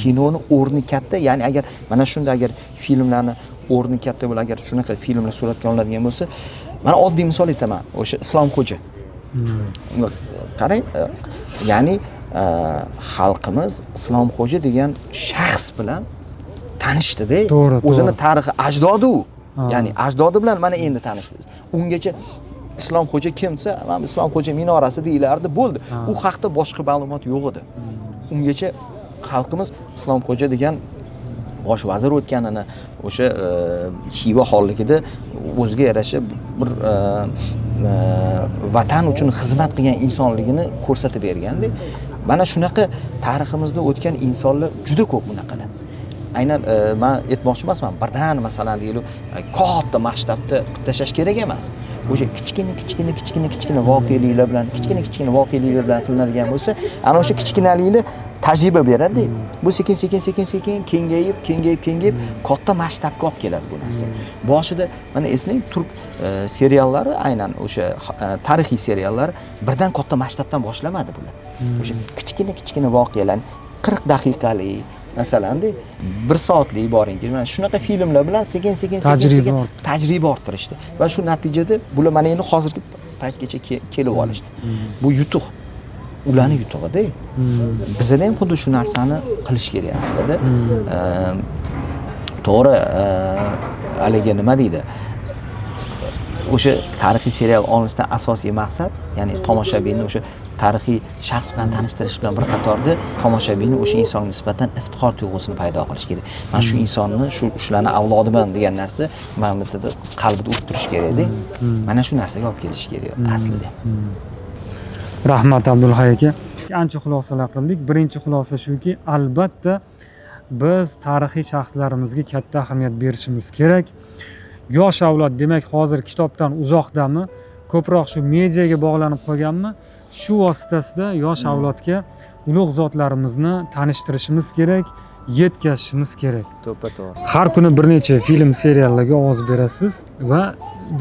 Kinoni o'rni katta, ya'ni agar mana shunda agar filmlarni o'rni katta bo'lsa, agar shunaqa filmlar suratga olinadigan bo'lsa, mana oddiy misol aytaman, o'sha Islom Xo'ja. Qarang, ya'ni xalqimiz Islom Xo'ja degan shaxs bilan tanishdida. To'g'ri, O'zini to'g'ri. tarixi, ajdodi u. Ya'ni ajdodi bilan mana endi tanishdi. Ungacha Islom Xo'ja kim desa, mana Islom Xo'ja minorasi deyilardi, bo'ldi. U haqda boshqa ma'lumot yo'q edi. Ungacha xalqimiz Islom Xo'ja degan bosh vazir o'tganini, o'sha Xiva xonligida o'ziga yarasha bir vatan uchun xizmat qilgan insonligini ko'rsatib berganda, mana shunaqa tariximizda o'tgan insonlar juda ko'p bunaqalar. Aynan men aytmoqchi emasman, birdan masalan deylik, katta masshtabda qilib tashlash kerak emas. O'sha kichkina kichkina kichkina kichkina voqeliklar bilan, kichkina kichkina voqeliklar bilan qilinadigan bo'lsa, ana o'sha kichkinaliklar tajriba beradi. Bu sekin sekin sekin sekin kengayib, kengayib, kengayib katta masshtabga olib keladi bu narsa. Boshida mana eslang, turk seriallari, aynan o'sha tarixiy seriallar birdan katta masshtabdan boshlamadi bular. O'sha kichkina kichkina voqealarni 40 daqiqalik masalan-da, 1 soatlik boringki, mana shunaqa filmlar bilan sekin sekin sekin Tajriba sekin ortdi. tajriba orttirishdi. Va shu natijada bular mana endi hozirgi paytgacha kelib olishdi. Bu yutuq. Ularning yutug'i-da. Bizada ham xuddi shu narsani qilish kerak aslida. To'g'ri, haligi nima deydi? O'sha tarixiy serial olinishdan asosiy maqsad, ya'ni tomoshabinni o'sha tarixiy shaxs bilan tanishtirish bilan bir qatorda tomoshabinni o'sha insonga nisbatan iftixor tuyg'usini paydo qilish kerak. Mana shu insonni, shularni avlodiman degan narsa mana bu yerda qalbida urib turishi kerak-da. Mana shu narsaga olib kelish kerak aslida. Rahmat Abdulhay aka. Ancha xulosalar qildik. Birinchi xulosa shuki, albatta biz tarixiy shaxslarimizga katta ahamiyat berishimiz kerak. Yosh avlod, demak, hozir kitobdan uzoqdami, ko'proq shu mediaga bog'lanib qolganmi, shu vositasida yosh avlodga ulug' zotlarimizni tanishtirishimiz kerak, yetkazishimiz kerak. To'ppa-to'g'ri. Har kuni bir necha film, seriallarga ovoz berasiz va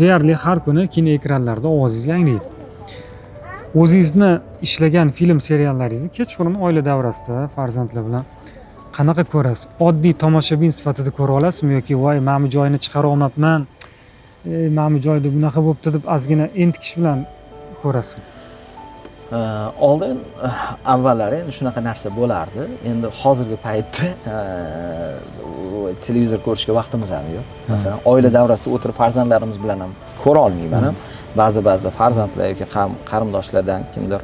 deyarli har kuni kino ekranlarida ovozingiz yangraydi. O'zingizni ishlagan film, seriallaringizni kechqurun oila davrasida farzandlar bilan qanaqa ko'rasiz? Oddiy tomoshabin sifatida ko'ra olasizmi yoki voy, mana bu joyini chiqara olmabman, mana bu joyda bunaqa bo'pti deb ozgina entikish bilan ko'rasizmi? Oldin avvallari endi shunaqa narsa bo'lardi. Endi hozirgi paytda televizor ko'rishga vaqtimiz ham yo'q. Masalan, oila davrasida o'tirib farzandlarimiz bilan ham ko'ra olmayman ham. Ba'zi-ba'zida farzandlar yoki qarindoshlardan kimdir,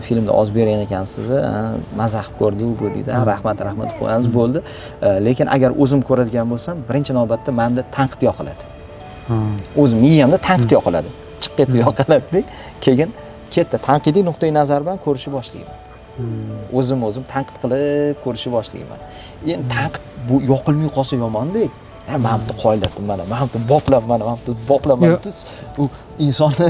filmda oz bergan ekansiz, maza qilib ko'rdi u bu deydi. Ha, rahmat, rahmat deb qo'yamiz, bo'ldi. Lekin agar o'zim ko'radigan bo'lsam, birinchi navbatda menda tanqid yoqiladi. O'zim miyamda tanqid yoqiladi. Chiq etib yoqiladi. Keyin katta tanqidiy nuqtai nazar bilan ko'rishni boshlayman. O'zim o'zim tanqid qilib ko'rishni boshlayman. Endi tanqid bu yoqilmay qolsa yomon-da. Ha, mana bu yerda qoyillatdim, mana, mana bu yerda boplab, mana, mana bu yerda boplab, mana bu yerda u insonni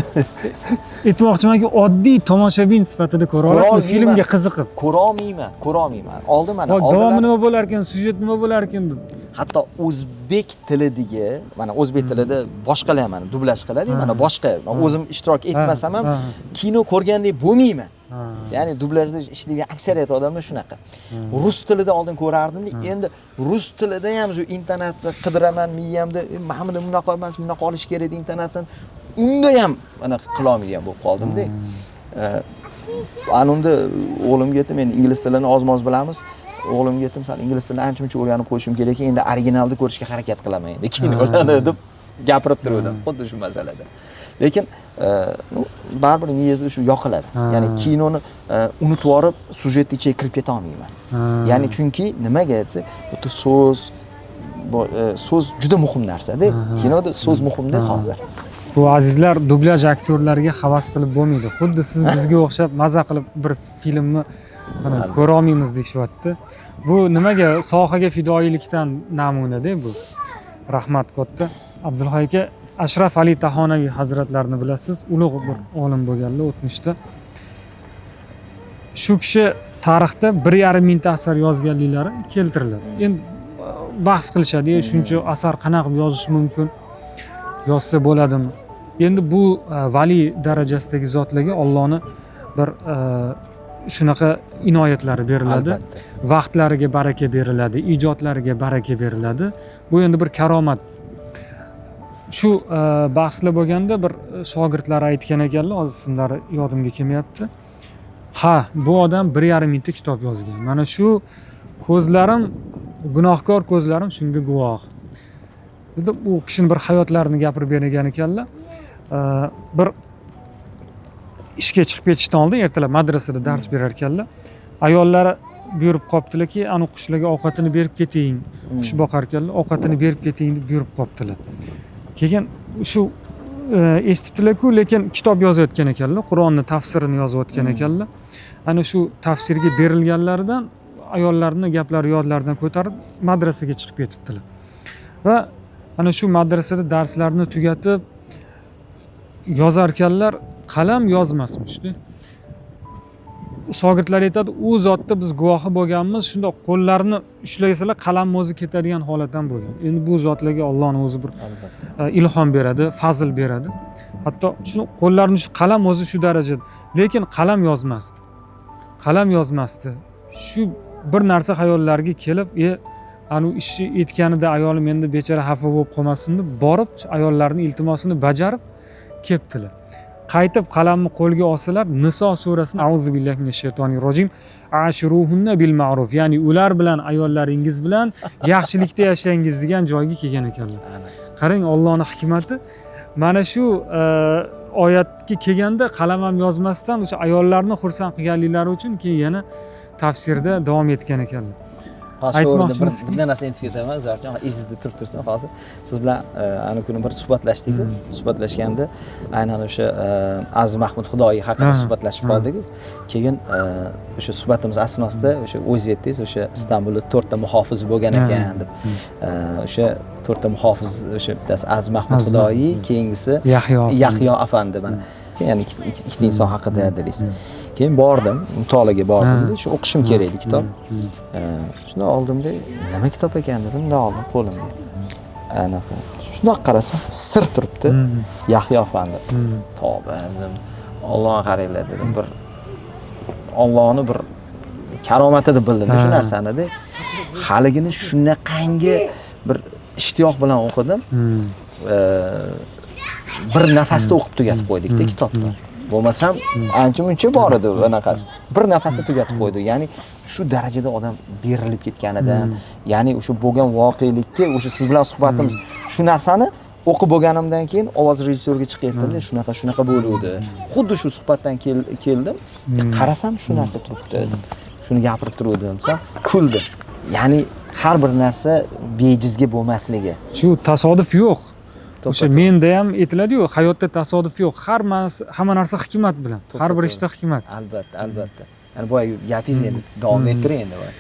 Aytmoqchimanki, oddiy tomoshabin sifatida ko'ra Ko'ra olasizmi olmayman. filmga qiziqib? Ko'ra olmayman, ko'ra olmayman. Oldin mana, Voy, davomi oldinlar nima bo'lar ekan, syujet nima bo'lar ekan deb. Hatto o'zbek tilidagi, mana o'zbek tilida boshqalar mana dublyaj qiladi, mana boshqa, men o'zim ishtirok etmasam ham kino ko'rgandek bo'lmayman. Ya'ni dublyajda ishlagan aksariyat odamlar shunaqa. Rus tilida oldin ko'rardim, endi rus tilida ham shu intonatsiya qidiraman miyamda, mana buni bunaqa emas, bunaqa olish kerak intonatsiyani. Unda ham anaqa qilolmaydigan bo'lib qoldimda. Ana unda o'g'limga aytdim, endi ingliz tilini oz-moz bilamiz. O'g'limga aytdim, sal ingliz tilini ancha-muncha o'rganib qo'yishim kerak, endi originalni ko'rishga harakat qilaman endi kinolarni deb gapirib turgandim xuddi shu masalada. Lekin baribir miyangizda shu yoqiladi. Ya'ni kinoni unutib yuborib, syujetni ichiga kirib keta olmayman. Ya'ni chunki nimaga desa, bu so'z, so'z juda muhim narsa-da. Kinoda so'z muhim-da hozir. Bu azizlar, dublyaj aktyorlariga havas qilib bo'lmaydi. Xuddi siz bizga o'xshab maza qilib bir filmni mana ko'ra olmaymiz deyishyapti. Bu nimaga sohaga fidoyilikdan namuna-da bu. Rahmat katta. Abdulhay aka, Ashraf Ali Tahonaviy hazratlarini bilasiz, ulug' bir olim bo'lganlar o'tmishda. Shu kishi tarixda 1,5 mingta asar yozganliklari keltiriladi. Endi bahs qilishadi, shuncha asar qanaqa qilib yozish mumkin, yozsa bo'ladimi? Endi bu vali darajasidagi zotlarga Allohni bir shunaqa inoyatlari beriladi. Vaqtlariga baraka beriladi, ijodlariga baraka beriladi. Bu endi bir karomat. Shu bahslar bo'lganda bir shogirdlari aytgan ekanlar, hozir ismlari yodimga kelmayapti. Ha, bu odam 1,5 mingta kitob yozgan. Mana shu ko'zlarim, gunohkor ko'zlarim shunga guvoh. Dedi, u kishining bir hayotlarini gapirib bergan ekanlar. Bir ishga chiqib ketishdan oldin ertalab madrasada dars berar ekanlar. Ayollari buyurib qoptilarki, anu qushlarga ovqatini berib keting. Qush boqar ekanlar, ovqatini berib keting deb buyurib qoptilar. Keyin shu eshitibdilar-ku, lekin kitob yozayotgan ekanlar, Qur'onni tafsirini yozayotgan ekanlar. Ana shu tafsirga berilganlaridan ayollarning gaplari yodlaridan ko'tarib madrasaga chiqib ketibdilar. Va ana shu madrasada darslarni tugatib yozarkanlar qalam yozmasmishdi. Shogirdlar aytadi, u zotda biz guvohi bo'lganmiz, shundoq qo'llarini ushlasalar qalam o'zi ketadigan holatdan bo'lgan. Endi bu zotlarga Allohning o'zi bir ilhom beradi, fazl beradi. Hatto shuni qo'llarini shu qalam o'zi shu darajada, lekin qalam yozmasdi. Qalam yozmasdi. Shu bir narsa xayollariga kelib, anu ishni aytganida ayolim endi bechora xafa bo'lib qolmasin deb borib ayollarning iltimosini bajarib kelibdilar. Qaytib qalamni qo'lga olsalar, Niso surasini auzu billahi minash shaytonir rojim, ashiruhunna bil ma'ruf, ya'ni ular bilan ayollaringiz bilan yaxshilikda yashangiz degan joyga kelgan ekanlar. Qarang, Allohning hikmati. Mana shu oyatga kelganda qalam ham yozmasdan o'sha ayollarni xursand qilganliklari uchun keyin yana tafsirda davom etgan ekanlar. Aytmoqchimizki, bir narsa aytib ketaman, Zarjon, esingizda turib tursin hozir. Siz bilan ana kuni bir suhbatlashdik-ku. Suhbatlashganda aynan o'sha Aziz Mahmud Xudoyiy haqida suhbatlashib qoldik-ku. Keyin o'sha suhbatimiz asnosida o'sha o'zingiz aytdingiz, o'sha Istanbulda 4 ta muhofiz bo'lgan ekan deb. O'sha 4 ta muhofiz, o'sha bittasi Aziz Mahmud Xudoyiy, keyingisi Yahyo afandi mana. Ya'ni ikkita inson haqida dedingiz. Keyin bordim, mutolaaga bordim-da, shu o'qishim kerak edi kitob. Shunda oldimda, nima kitob ekan dedim, unda oldim qo'limga. Anaqa shundoq qarasam, sir turibdi. Yahyo afandi. Tavba dedim. Allohga qaranglar dedim, bir Allohni bir karomati deb bildim shu narsani-da. Haligini shunaqangi bir ishtiyoq bilan o'qidim. Bir nafasda o'qib tugatib qo'ydik-da kitobni. Bo'lmasam ancha-muncha bor edi anaqasi. Bir nafasda tugatib qo'ydik. Ya'ni shu darajada odam berilib ketganidan, ya'ni o'sha bo'lgan voqelikka, o'sha siz bilan suhbatimiz, shu narsani o'qib bo'lganimdan keyin ovoz rejissyorga chiqib aytdim-da, shunaqa shunaqa bo'luvdi. Xuddi shu suhbatdan keldim, qarasam shu narsa turibdi deb. Shuni gapirib turuvdim desam, kuldi. Ya'ni har bir narsa bejizga bo'lmasligi. Shu tasodif yo'q. O'sha menda ham aytiladi-yu, hayotda tasodif yo'q. Hamma narsa hikmat bilan. Har bir ishda hikmat. Albatta, albatta. Ya'ni boya gapingiz endi davom ettiring endi boya.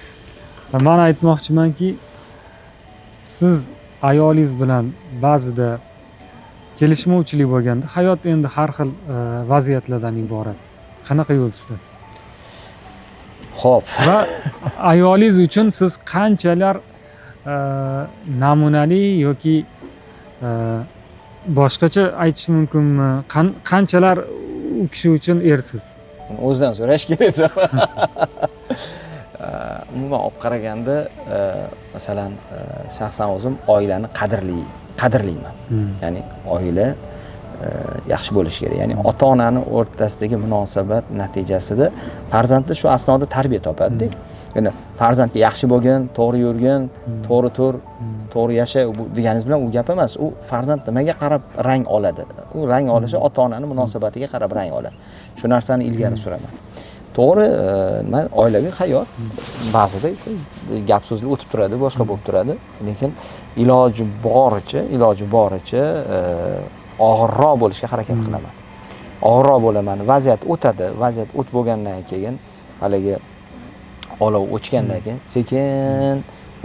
Men aytmoqchimanki, siz ayolingiz bilan ba'zida kelishmovchilik bo'lganda, hayot endi har xil vaziyatlardan iborat. Qanaqa yo'l tutasiz? Xo'p. Va ayolingiz uchun siz qanchalar namunali yoki boshqacha aytish mumkinmi? Qanchalar u kishi uchun ersiz? O'zidan so'rash kerak. Umuman olib qaraganda, masalan, shaxsan o'zim oilani qadrlayman. Ya'ni oila yaxshi bo'lishi kerak. Ya'ni ota onani o'rtasidagi munosabat natijasida farzandni shu asnoda tarbiya topadi. Ya'ni farzandga yaxshi bo'lgin, to'g'ri yurgin, to'g'ri tur, to'g'ri yasha deganingiz bilan u gap emas. U farzand nimaga qarab rang oladi? U rang olishi ota onani munosabatiga qarab rang oladi. Shu narsani ilgari suraman. To'g'ri, nima, oilaviy hayot ba'zida gap so'zlar o'tib turadi, boshqa bo'lib turadi, lekin iloji boricha og'irroq bo'lishga harakat qilaman. Og'irroq bo'laman. Vaziyat o'tadi, vaziyat o't bo'lgandan keyin, haligi olov o'chgandan keyin sekin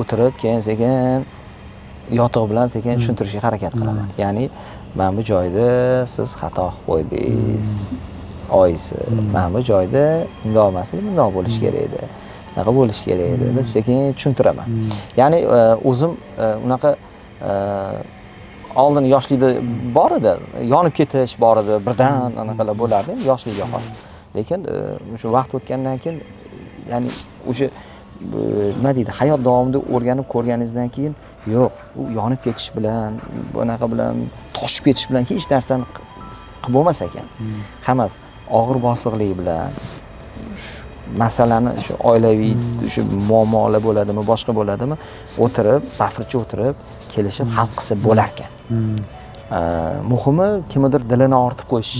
o'tirib, keyin sekin yotig'i bilan sekin tushuntirishga harakat qilaman. Ya'ni mana bu joyda siz xato qilib qo'ydingiz. Oyisi, mana bu joyda bundoq emas, bundoq bo'lishi kerak edi. Bunaqa bo'lishi kerak edi deb sekin tushuntiraman. Ya'ni o'zim unaqa oldin yoshlikda bor edi, yonib ketish bor edi, birdan anaqalar bo'lardi, yoshlikka xos. Lekin o'sha vaqt o'tgandan keyin, ya'ni o'sha nima deydi, hayot davomida o'rganib ko'rganingizdan keyin yo'q, u yonib ketish bilan, bunaqa bilan, toshib ketish bilan hech narsani qilib bo'lmas ekan. Hammasi og'ir bosiqlik bilan masalani shu oilaviy shu muammolar bo'ladimi, boshqa bo'ladimi, o'tirib, bafricha o'tirib, kelishib hal qilsa bo'lar ekan. Muhimi kimnidir dilini ortib qo'yish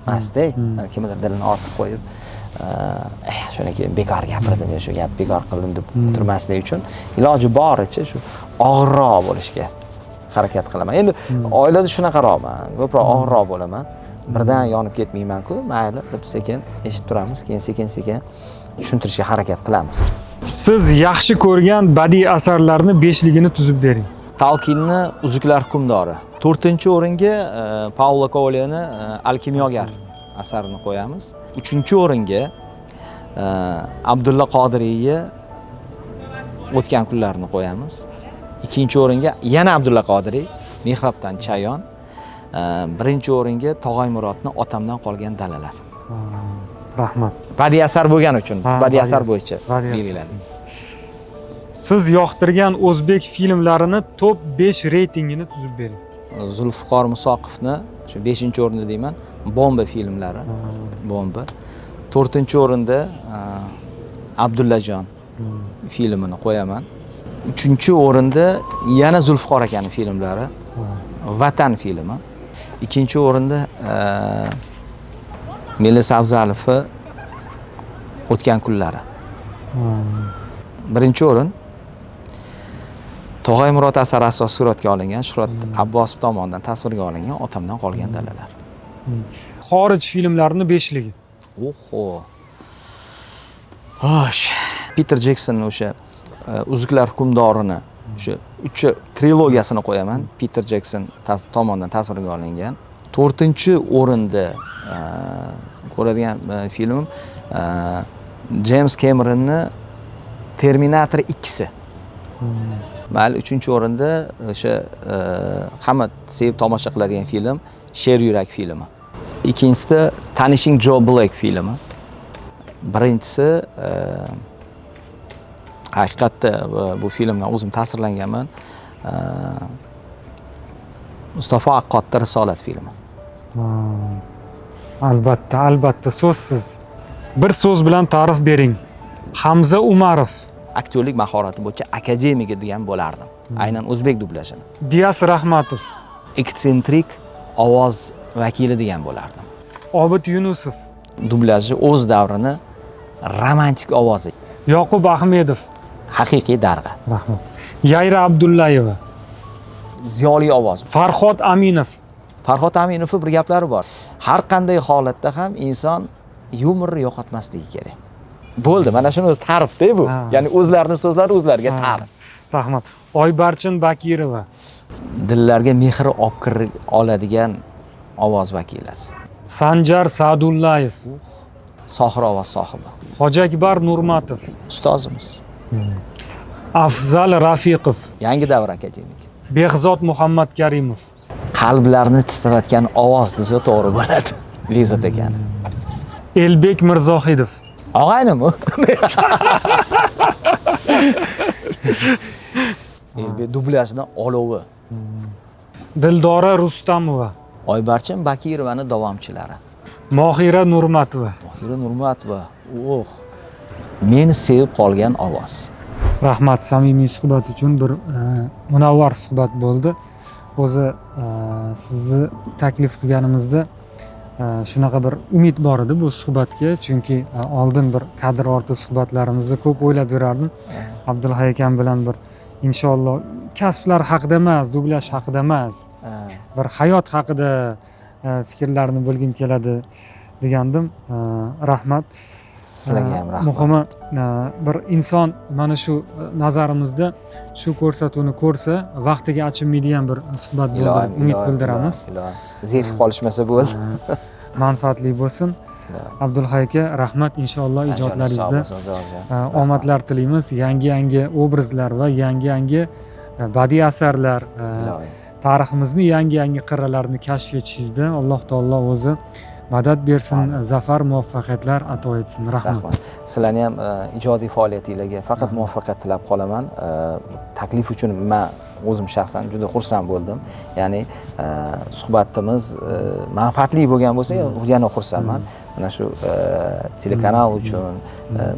emasda, kimnidir dilini ortib qo'yib, shuni keyin bekor gapirdim, shu gap bekor qildim deb o'tirmaslik uchun iloji boricha shu og'irroq bo'lishga harakat qilaman. Endi oilada shunaqaroqman, ko'proq og'irroq bo'laman. Birdan yonib ketmayman-ku, mayli deb sekin eshitib turamiz, keyin sekin-sekin tushuntirishga harakat qilamiz. Siz yaxshi ko'rgan badiiy asarlarni 5ligini tuzib bering. Tolkienni Uzuklar hukmdori. 4-o'ringa Paulo Koeloni Alkimyogar asarini qo'yamiz. 3-o'ringa Abdulla Qodiriyni O'tgan kunlarni qo'yamiz. 2-o'ringa yana Abdulla Qodiriy Mehrobdan Chayon. 1-o'ringa Tog'oy Murodni Otamdan qolgan dalalar. Rahmat. Badiiy asar bo'lgani uchun, badiiy asar bo'yicha belgilanadi. Siz yoqtirgan o'zbek filmlarini top 5 reytingini tuzib bering. Zulfiqor Musoqovni shu 5-o'rinda deyman, Bomba filmlari. Bomba. 4-o'rinda Abdullajon filmini qo'yaman. 3-o'rinda yana Zulfiqor akaning filmlari, Vatan filmi. 2-o'rinda Melis Abzalovni O'tgan kunlari. 1-o'rin Tog'oy Murod asari asosida suratga olingan, Shuhrat Abbosov tomonidan tasvirga olingan Otamdan qolgan dalalar. Xorij filmlarini 5ligi. Oho. Xo'sh, Peter Jacksonning o'sha Uzuklar hukmdorini o'sha 3 trilogiyasini qo'yaman. Peter Jackson tomonidan tasvirga olingan. 4-o'rinda ko'radigan filmim James Cameronning Terminator 2si. Mayli, 3-o'rinda o'sha hamma sevib tomosha qiladigan film Sher yurak filmi. 2-chisida Tanishing Joe Black filmi. 1-chisi haqiqatda bu filmdan o'zim ta'sirlanganman. Mustafa Aqqodning Risolat filmi. Albatta, albatta, so'zsiz. Bir so'z bilan ta'rif bering. Hamza Umarov. Aktyorlik mahorati bo'yicha akademik degan bo'lardim. Aynan o'zbek dublyajini. Diyas Rahmatov. Eksentrik ovoz vakili degan bo'lardim. Obid Yunusov. Dublyajni o'z davrini romantik ovozi. Yoqub Ahmedov. Haqiqiy darg'a. Rahmat. Yayra Abdullayeva. Ziyoli ovoz. Farhod Aminov. Farhod Aminovning bir gaplari bor. Har qanday holatda ham inson yumorni yo'qotmasligi kerak. Bo'ldi, mana shuni o'zi ta'rifda bu. Ya'ni o'zlarining so'zlari o'zlariga ta'rif. Rahmat. Oybarchin Bakirova. Dillarga mehr olib kirib oladigan ovoz vakilasi. Sanjar Sa'dullayev. Sohir ovoz sohibi. Hoji Akbar Nurmatov. Ustozimiz. Afzal Rafiqov. Yangi davr akademik. Behzod Muhammad Karimov. Qalblarni titratgan ovoz desa to'g'ri bo'ladi. Behzod akani. Elbek Mirzohidov. Og'aynimi? Elbek dublyajdan olovi. Dildora Rustamova. Oybarchin Bakirovani davomchilari. Mohira Nurmatova. Mohira Nurmatova. Oh. Meni sevib qolgan ovoz. Rahmat samimiy suhbat uchun, bir munavvar suhbat bo'ldi. O'zi sizni taklif qilganimizda shunaqa bir umid bor edi bu suhbatga, chunki oldin bir kadr orti suhbatlarimizda ko'p o'ylab yurardim. Abdulhay akam bilan bir inshaalloh kasblar haqida emas, dublyaj haqida emas, bir hayot haqida fikrlarni bilgim keladi degandim. Rahmat. Sizlarga ham rahmat. Muhimi, bir inson mana shu nazarimizda shu ko'rsatuvni ko'rsa vaqtiga achinmaydigan bir suhbat bo'ldi Ilohim, deb umid ilohim, bildiramiz. Ilohim, ilohim. Zerikib qolishmasa bo'ldi. Manfaatli bo'lsin. Abdulhay aka, rahmat. Inshaalloh ijodlaringizda Sog' bo'lsin, Zohirjon. Omadlar tilaymiz, yangi yangi obrazlar va yangi yangi badiiy asarlar, Ilohim. tariximizni yangi yangi qirralarini kashf etishingizda Alloh taolo o'zi madad bersin, zafar, muvaffaqiyatlar ato etsin. Rahmat. Rahmat. Sizlarni ham ijodiy faoliyatinglarga faqat muvaffaqiyat tilab qolaman. Taklif uchun man o'zim shaxsan juda xursand bo'ldim. Ya'ni suhbatimiz manfaatli bo'lgan bo'lsa, yana xursandman. Mana shu telekanal uchun,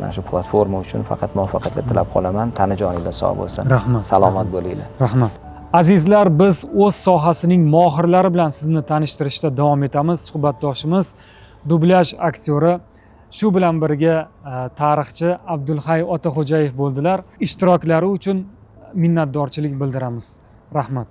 mana shu platforma uchun faqat muvaffaqiyatlar tilab qolaman. Tana joninglar sog' bo'lsin. Rahmat. Salomat bo'linglar. Rahmat. Azizlar, biz o'z sohasining mohirlari bilan sizni tanishtirishda davom etamiz. Suhbatdoshimiz dublyaj aktyori, shu bilan birga tarixchi Abdulhay Otaxo'jayev bo'ldilar. Ishtiroklari uchun minnatdorchilik bildiramiz. Rahmat.